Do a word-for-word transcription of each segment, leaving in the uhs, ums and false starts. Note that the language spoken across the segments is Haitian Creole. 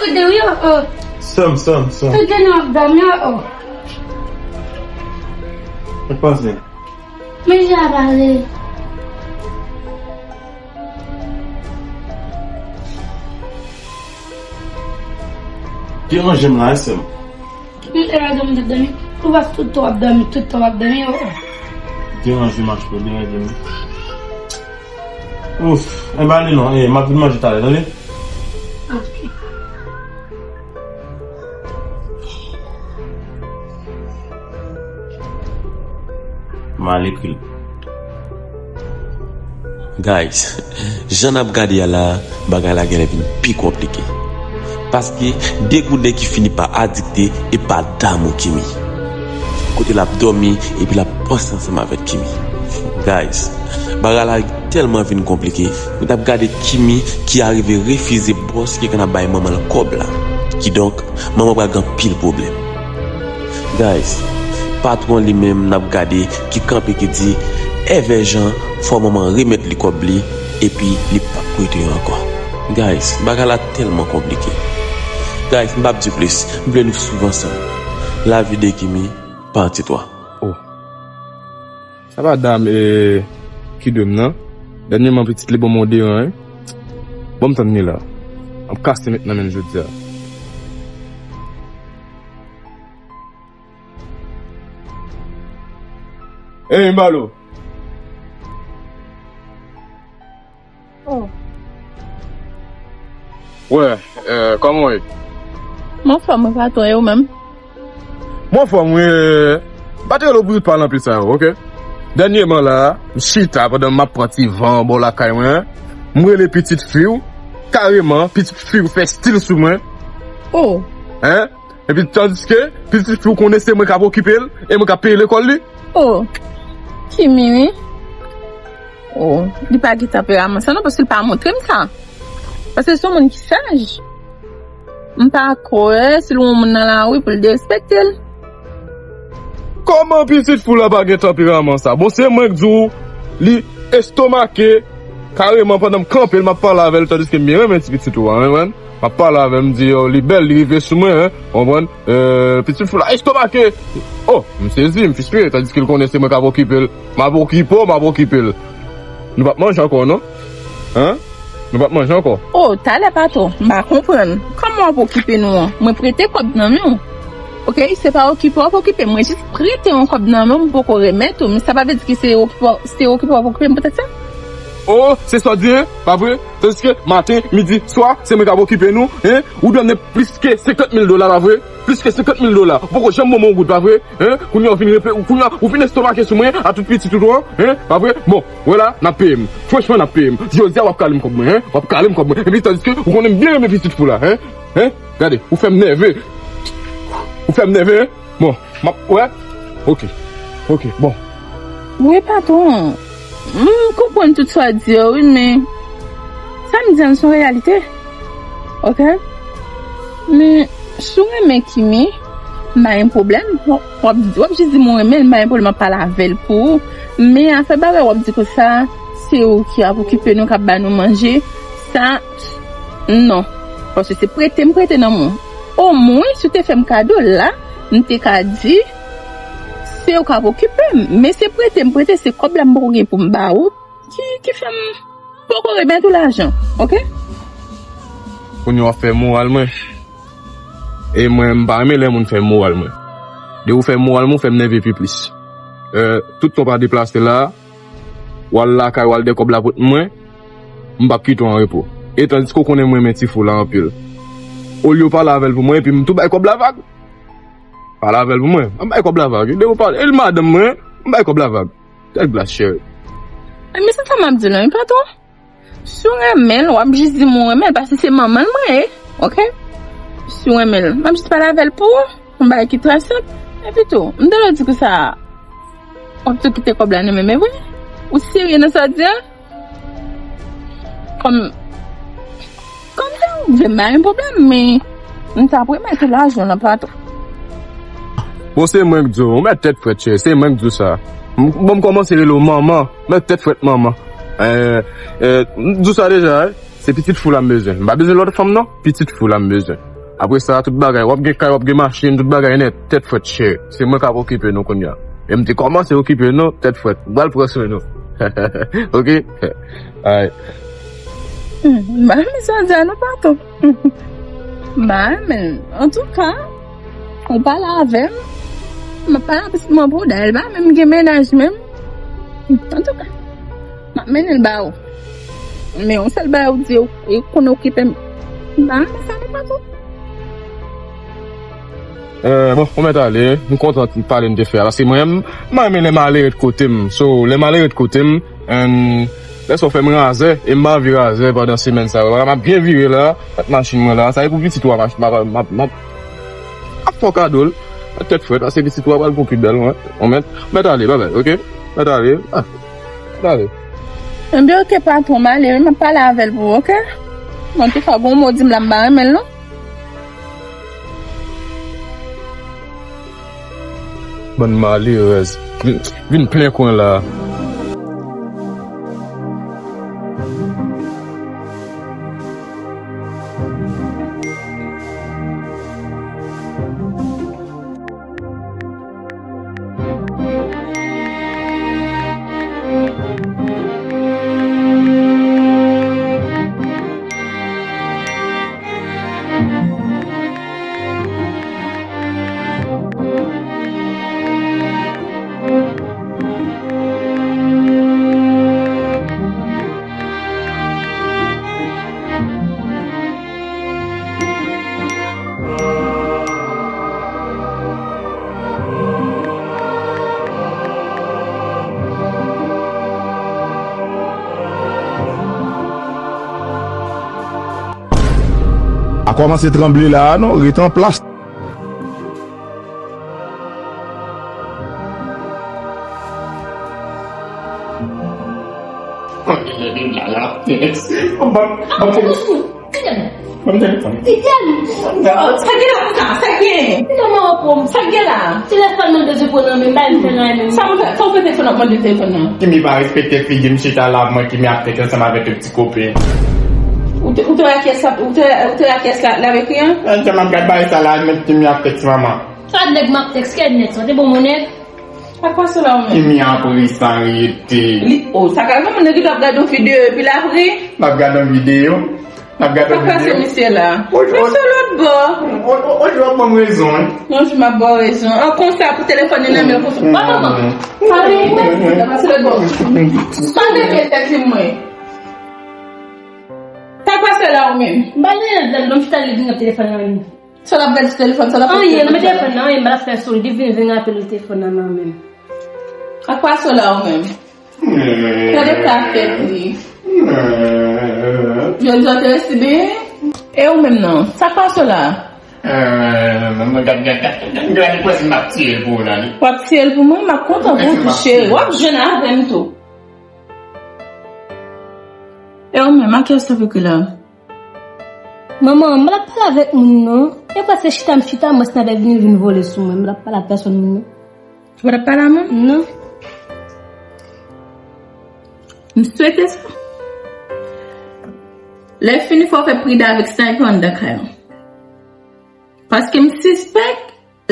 Ede wi, o, o. Sèm, sèm, sèm. Tout jounen w ap dòmi, o, o. Sa k pase? Men jan ap ale. Deranje m la, wi, sèm. M te la dòmi, m t ap dòmi. Ou pa tout tan w ap dòmi, tout tan w ap dòmi, o, o. Deranje m, achpè, deranje m. Ouf, enben ale non, e, m ap vin manje talè, tande? Ok. M al ekri l. Guys, jan n ap gade a la, bagay la genlè vin pi konplike. Paske de gouden ki fini pa adikte e pa damou Kimi. Kote l ap dòmi epi l ap panse ansanm avèk Kimi. Guys, bagay la tèlman vin konplike. Mwen t ap gade Kimi ki arive refize bòs ki konn ap bay manman l kòb la. Kidonk, manman pral gen anpil pwoblèm. Guys, patwon li menm n ap gade ki kanpe ki di, èvè jan, fò manman remèt li kòb li, epi li p ap prete yo ankò. Guys, bagay la tèlman konplike. Guys, m p ap di plis, m vle nou swiv ansanm. Lavi de Kimi, pati twa. Oh. Sa pa dam, e, ki dwe m nan. Dènyèman, pitit li ban m yon deran, wi. Ban m tann li la. M ap kase met nan men l jodi a. Ey, Mbalo. Oh. Wè, e, kòman w ye? M anfòm, wi, patwon, e ou menm? M anfòm, wi. M pa t rele w pou tout pale anpil sa yo, oke? Dènyèman la, m chita pandan m ap pran ti van anba w lakay mwen, m rele pitit fi w, kareman, pitit fi w fè stil sou mwen. Oh. Hein? Epi tandiske pitit fi w konnen se mwen k ap okipe l e mwen k ap peye lekòl li. Oh, Kimi wi. Oh, li pa gen tanperaman sa non, paske li pa montre m sa. Paske se yon moun ki saj. M pa kwè si l wè yon moun nan lari pou l derespekte l. Kòman pitit fi w la pa gen tanperaman sa? Bon, se mwen k di w, li estomake kareman pandan m kanpe l, m ap pale avè l, tandiske m byen renmen ti pitit ou a, wi, wi. M ap pale avè l, m di, yo, li bèl, li rive sou mwen, hein, w konprann? Euh, pitit fi w la estomake. Oh, m sezi, m fispire, tandiske l konnen se mwen k ap okipe l. M ap okipe w, m ap okipe l. Nou p ap manje ankò, non? Hein? Nou p ap manje ankò. Oh, talè patwon, m pa konprann. Kòman w ap okipe nou an? Mwen prete kòb nan men w. Oke, se pa okipe w ap okipe. Mwen jis prete yon kòb nan men w, m poko remèt ou. Men sa pa vle di ke se okipe, se okipe w ap okipe m poutèt sa? Oh, se sa w di, hein? Pa vre? Tandiske maten, midi, swa, se mwen k ap okipe nou, hein? Ou dwe m plis ke senkant mil dola, pa vre? Plis ke senkant mil dola. Ou poko janm ban mwen yon goud, pa vre? Hein? Kounye a ou vin repe-, kounye a ou vin estomake sou mwen, a tout pitit ou an, hein? Pa vre? Bon, wè la, n ap peye m. Franchman, n ap peye m. Jodi a, w ap kale m kòb mwen, hein? W ap kale m kòb mwen. Epi tandiske ou konnen m byen renmen pitit fi w la, hein? Hein? Gade, ou fè m nève. Ou fè m nève, hein? Bon, m ap, wè. Oke. Oke, bon. Wi, patwon. M konprann tout sa w di yo, wi, men sa m di an se yon reyalite. Oke? Men, si w renmen Kimi, m pa gen pwoblèm. W ap, w ap jis di m ou renmen l, m pa gen pwoblèm, m ap pale avè l pou ou. Men afè bagay w ap di konsa, se ou ki ap okipe nou, k ap ba nou manje. Sa, non. Paske se prete m prete nan men w. Omwen, si w te fè m kado la, m te ka di, se ou k ap okipe m. Men se prete m prete, se kòb la m poko gen pou m ba ou, ki, ki fè m poko remèt ou lajan, oke? Kounye a w ap fè moral mwen. E mwen, m pa renmen lè moun fè moral mwen. Depi w fè moral mwen, w fè m nève pi plis. Euh, tout tan w pa deplase la, w al lakay, w al dè kòb la pot mwen, m p ap kite w an repo. E tandiske w konnen mwen renmen ti fi w la anpil. Olye w pale avè l pou mwen, epi m tou bay kòb la vag. Pale avè l pou mwen. M bay kòb la vag. Depi w pale, e l madanm mwen, m bay kòb la vag. Tèt glas, cheri. E men se sa m ap di w la, wi, patwon. Si w renmen l, w ap jis di m ou renmen l, paske se manman l mwen ye, oke? Si w renmen l, m ap jis pale avè l pou ou, yon bagay ki trè senp. Epi tou, m tande w di konsa, w ap tou kite kòb la nan men m, e vre? Ou serye nan sa w di a? Kòm, kòm sa w di m, pa gen pwoblèm, men m t ap remèt ou lajan w nan patwon. Bon, se mwen k di w, ou mèt tèt frèt, cheri, se mwen k di w sa. M, bon, m kòmanse rele w manman, mèt tèt frèt manman. Eh, eh, m di w sa deja, eh, se pitit fi w la m bezwen. M pa bezwen lòt fanm, non, pitit fi w la m bezwen. Apre sa, tout bagay, w ap gen kay, w ap gen machin, tout bagay nèt, tèt frèt, chè. Se mwen k ap okipe nou kounye a. E m te kòmanse okipe nou, tèt frèt. M pral pran swen nou. Oke? Alright. Hmm, m pa renmen sa w di a non, patwon. M pa renmen l. Antouka, ou pale avè m, m ap pale avè pitit mwen pou w, dayè l pa menm gen mennaj menm. Antouka, m ap mennen l ba ou. Men yon sèl bagay ou di, ou, ou konn okipe m. M pa renmen sa non, patwon. Eh, bon, ou mèt ale, m kontan ti pale n te fè a, paske mwen, m, m renmen lè malere t kote m. So, lè malere t kote m, and lè sa w fè m razè, e m pa anvi razè pandan semèn sa yo. M ap byen vire la, ak machin mwen la. Sa e pou pitit ou a, mach-, m ap, m ap, m ap, m ap fè w kado l. Ak tèt frèt, paske pitit ou a pral gon pi bèl, ou mèt, ou mèt ale, babay, oke? Mèt ale, ah, mèt ale. Ebyen, oke, patwon, m ale, wi, m ap pale avè l pou ou, oke? Antouka, gon mo di m la, m pa renmen l, non. Bann malerèz. Vin, vin plen kwen la. A kòmanse tranble la a non, ret an plas. Ban m telefòn. Ban m telefòn. Sa gen la konsa, sa gen. Sa gen la. Telefòn mwen bezwen pran nan men m, ba m fè nan men m. Sa mwen fè, sa w fè telefòn nan, mande telefòn nan. Kimi pa respekte figi m, chita la, mwen Kimi ap tèt ansanm avèk yon ti kope. Ou te, ou te wè kiyès la, ou te, ou te wè kiyès la, la avèk li an? An, jan m ap gad bagay sa la, menm Kimi ap tèt ti manman. Sa nèg m ap tèt, kè nèg sa, te bon mon nèg. Sa k pase la ou menm? Kimi ap ri san rete. Li, oh, sa ka rive moun nan ki t ap gade yon videyo epi l ap ri. L ap gade yon videyo. L ap gade yon videyo. Sa k pase misye la? Misye lòt bò. On jou w ap ban m rezon, wi. Yon jou m ap ba w rezon. An konsa pou telefòn li nan men w konsa. Ba manman. Pale, pale, pase lòt bò. Pale, pale, pale, mwen. Sa k pase la ou menm? M pa gen anyen, non, m chita li vin nan telefòn nan men. Sa l ap gade sou telefòn, sa l ap gade sou telefòn. Anyen, nan men telefòn nan, anyen, m pa fè sou li, vin, vin rapele telefòn nan nan men m. Ak pa sou la ou menm? Gade ka fèt li. Jodi a te resi byen? E ou menm non? Sa k pase w la? Gade, gade, gade, gade, gade, gade, m ap tiye l pou ou la, li. W ap tiye l pou mwen? M ap kontan pou ou tou, cheri. W ap jwenn avè m tou. E ou menm, a kiyès w ap ekri la? Manman, m pa t ap pale avèk moun, non. E kwa se chita m chita, mwen se nan vini vin vole sou mwen. M pa t ap pale ak pèsonn moun, non. Ou pa t ap pale a moun? Non. M swete sa. Lè fini, fò w fè prida avèk sa epi w anndan kay lan. Paske m sispèk,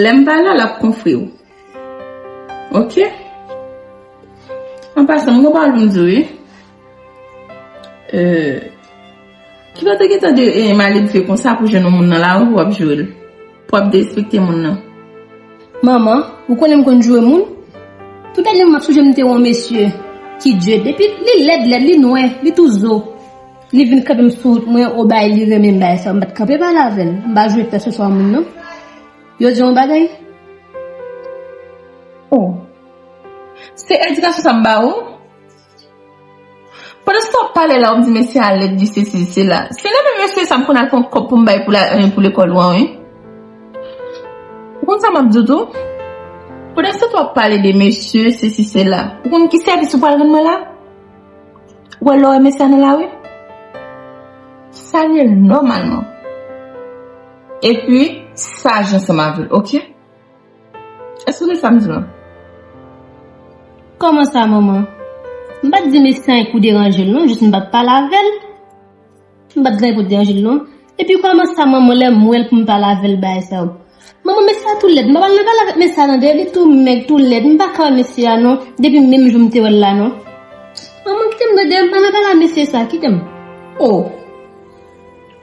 lè m pa la, l ap konfwe w. Oke? An pasan, m gon pawòl pou m di w, wi. Euh, ki lè w te gentan de, eh, maletre konsa pou jwenn yon moun nan lari pou w ap joure l? Pou w ap derespekte moun nan? Manman, ou konnen m konn joure moun? Tout ane m ap sonje m te wè yon mesye ki djed. Epi li lèd, lèd, li nwè, li tou zo. Li vin kanpe m sou wout mwen, o bay li renmen m bay sa. M pa t kanpe pale avè l. M pa joure pèseswa moun nan. Yo di yon bagay? Oh. Se edikasyon sa m ba ou? Pandan se w ap pale la, w ap di mesye a lèd, di sesi, sela. Se nan men mesye sa m konn al pran kòb pou m bay pou la, eh, pou lekòl ou an, wi. Ou konn sa m ap di w tou? Pandan se w ap pale de mesye, sesi, sela. Ou konn ki sèvis ou pral rann mwen la? Ou wè lè w wè mesye a nan lari? Salye l nòmalman. Epi, saj ansanm avè l, oke? Èske w tande sa m di w lan? Kòman sa, manman? M pa t di mesye a pou deranje l, non, jis m pa t pale avè l. M pa t gen pou deranje l, non. Epi kòman sa manman lè m wè l pou m pale avè l bagay sa yo? Manman mesye a tou lèd, m pa pral nan pale avèk mesye a tande, li tou mèg, tou lèd, m pa ka wè mesye a non, depi menm jou m te wè l la non. Manman kite m tande, m pa nan pale a mesye sa, kite m. Oh.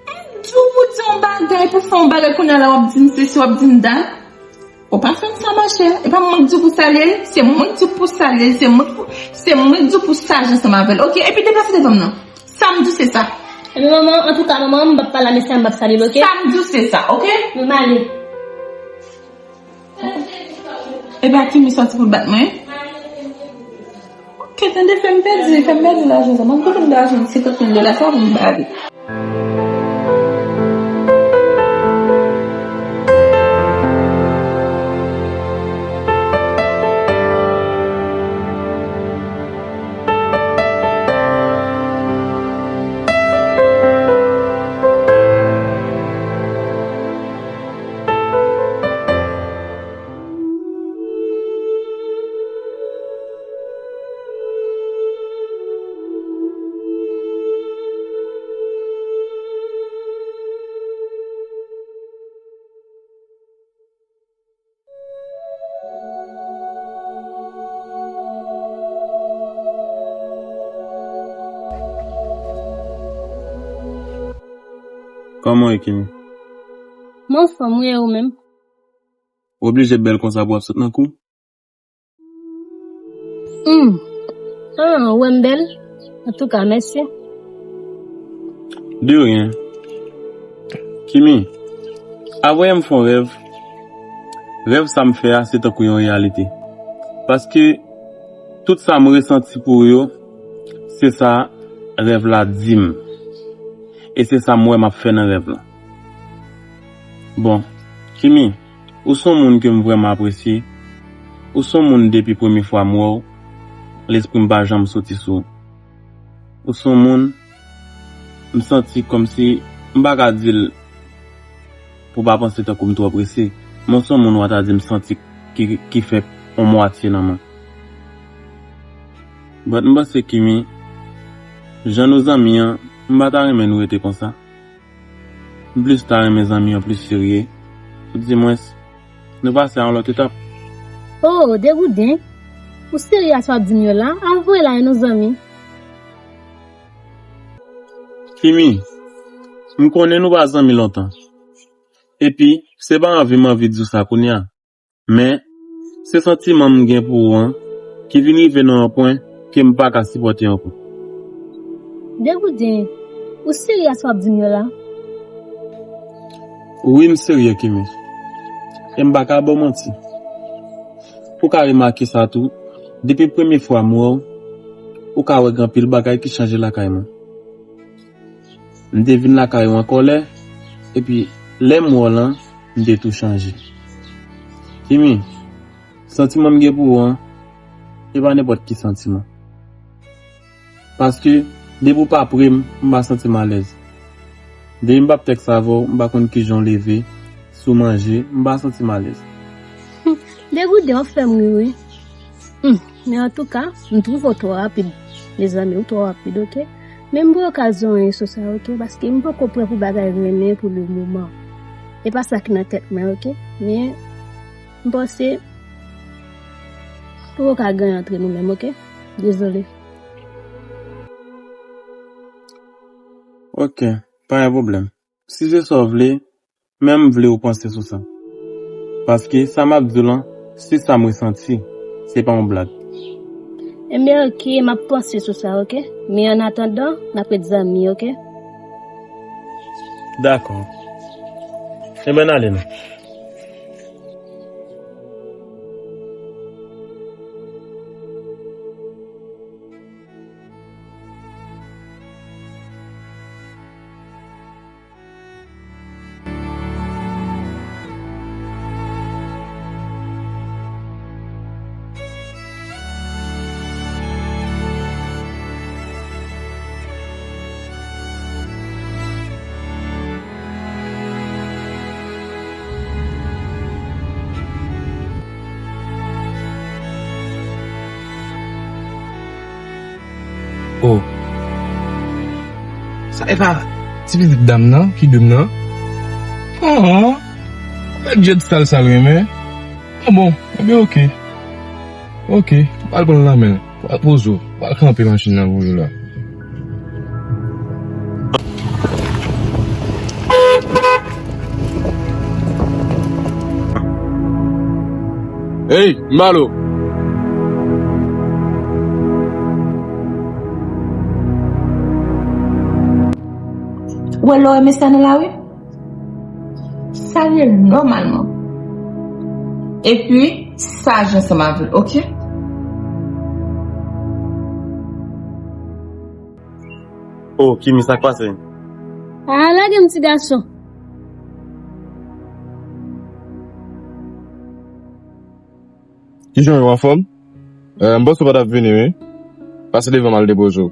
M di w pou di yon bagay, pou fè yon bagay kounye a la w ap di m sesi, w ap di m dat. Ou pa fè m sa machè. E pa mwen k di w pou salye l, se mwen k di w pou salye l, se mwen k pou, se mwen k di w pou saje ansanm avè l. Oke, epi deplase devan m non. Sa m di w se sa. Epi manman, antouka manman, m p ap pale a mesye a, m p ap salye l, oke? Sa m di w se sa, oke? M ale. Epa Kimi sòti pou l bat mwen. Oke, tande fè m pèdi, fè m pèdi lajan sa. Mwen kote m lajan senkant mil dola sa pou m bale. Kòman w ye, Kimi? Mwen anfòm wi, e ou menm? Ou oblije bèl konsa pou w ap sot nan kou? Hmm. Ah, ou wè m bèl? Antouka, mèsi. De rien. Kimi, avanyè m fè yon rèv, rèv sa m fè a, se tankou yon reyalite. Paske tout sa m resanti pou ou yo, se sa rèv la di m. E se sa m wè m ap fè nan rèv la. Bon, Kimi, ou se yon moun ke m vrèman apresye. Ou se yon moun depi premye fwa m wè w, lespri m pa janm soti sou ou. Ou se yon moun, m santi kòmsi, m pa ka di l pou w pa panse tankou m twò prese, men w se yon moun w a ta di m santi ki, ki fè yon mwatye nan mwen. But m panse Kimi, jan nou zanmi an, m pa ta renmen nou rete konsa. M plis ta renmen zanmi an plis serye. Oudimwens, nou pase a yon lòt etap. Oh, degouden. Ou serye a sa w ap di m yo la? Avwe la, e nou zanmi. Kimi, m konnen nou pa zanmi lontan. Epi, se pa anvi m anvi di w sa kounye a. Men, se santiman m gen pou ou an ki vin rive nan yon pwen ke m pa ka sipòte ankò. Degouden, ou serye a sa w ap di m yo la? Wi, m serye, Kimi. E m pa ka ba w manti. Ou ka remake sa tou, depi premye fwa m wè w, ou ka wè gen anpil bagay ki chanje lakay mwen. M te vin lakay ou an kòlè, epi lè m wè w lan, m te tou chanje. Kimi, santiman m gen pou ou an, e pa nenpòt ki santiman. Paske, depi w pa pre m, m pa santi m alèz. Depi m p ap tèks avè w, m pa konn kijan w leve, si w manje, m pa santi m alèz. Degouden, w ap fè m ri, wi. Hmm, men antouka, m twouve w twò rapid. Mezanmi, ou twò rapid, oke? Men m ba w okazyon anyen sou sa, oke? Paske m poko prè pou bagay renmen pou le moman. E pa sa ki nan tèt mwen, oke? Men, m panse, poko ka gen antre nou menm, oke? Dezole. Oke, pa gen pwoblèm. Si se sa w vle, men m vle w panse sou sa. Paske sa m ap di w lan, se sa m resanti. Se pa yon blag. Enben, oke, m ap panse sou sa, oke? Men annatandan, n ap ret zanmi, oke? Dakò. Enben, n ale non. Oh. Sa e pa, Ti pitit dam nan, ki de m nan. An, gad jan ti sal sal renmen. An bon, ebyen oke. Oke, m pral pran l nan men l. Pral poze w, pral kanpe machin nan pou ou la. Ey, Malo! Ou wè lè w wè mesye a nan lari? Salye l nòmalman. Epi, saj ansanm avè l, oke? Oh, Kimi, sa k pase? Ah, lage m, ti gason. Kijan w ye, w anfòm? Eh, m panse w pa t ap vini, wi. Pase devan m al depoze w.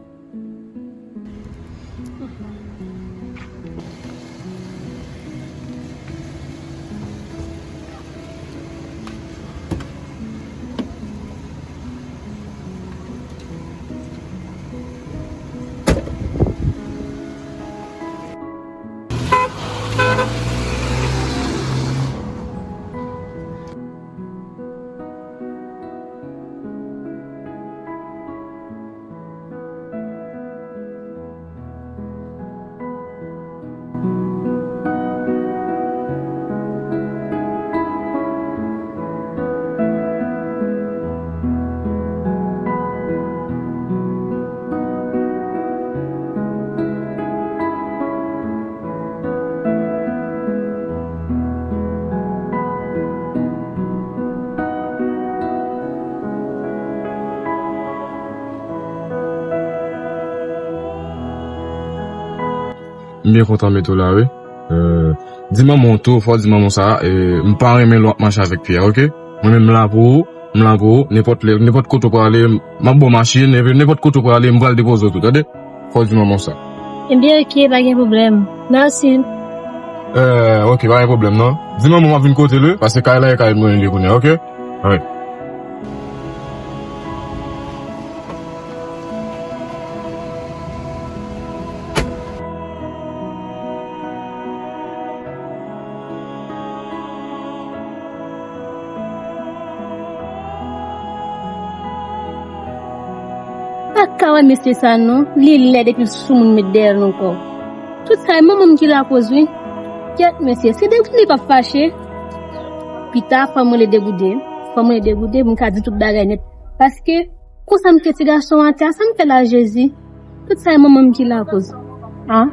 M byen kontan mete w la, wi. Eh, di manman w tou, fò w di manman w sa, eh, m pa renmen lè w ap mache avèk pye a, oke? Mwen menm m la pou ou, m la pou ou, nenpòt lè, nenpòt kote w prale, m ap ba w machin, epi nenpòt kote w prale, m pral depoze w tou, tande? Fò w di manman w sa. Ebyen, oke, pa gen pwoblèm. Mèsi. Eh, oke, pa gen pwoblèm, non. Di manman w m ap vin kote l, wi, paske kay la e kay mwen li kounye a, oke? Alright. Pa ka wè mesye sa non, li lèd epi l soumoun met dèyè l ankò. Tout sa e manman m ki lakoz wi. Kyèt mesye, se de li p ap fache. Pita fò m rele Degoude. Fò m rele Degoude pou m ka di tout bagay nèt. Paske konsa m kite ti gason an atè a, sa m fè la Jezi? Tout sa e manman m ki lakoz. An?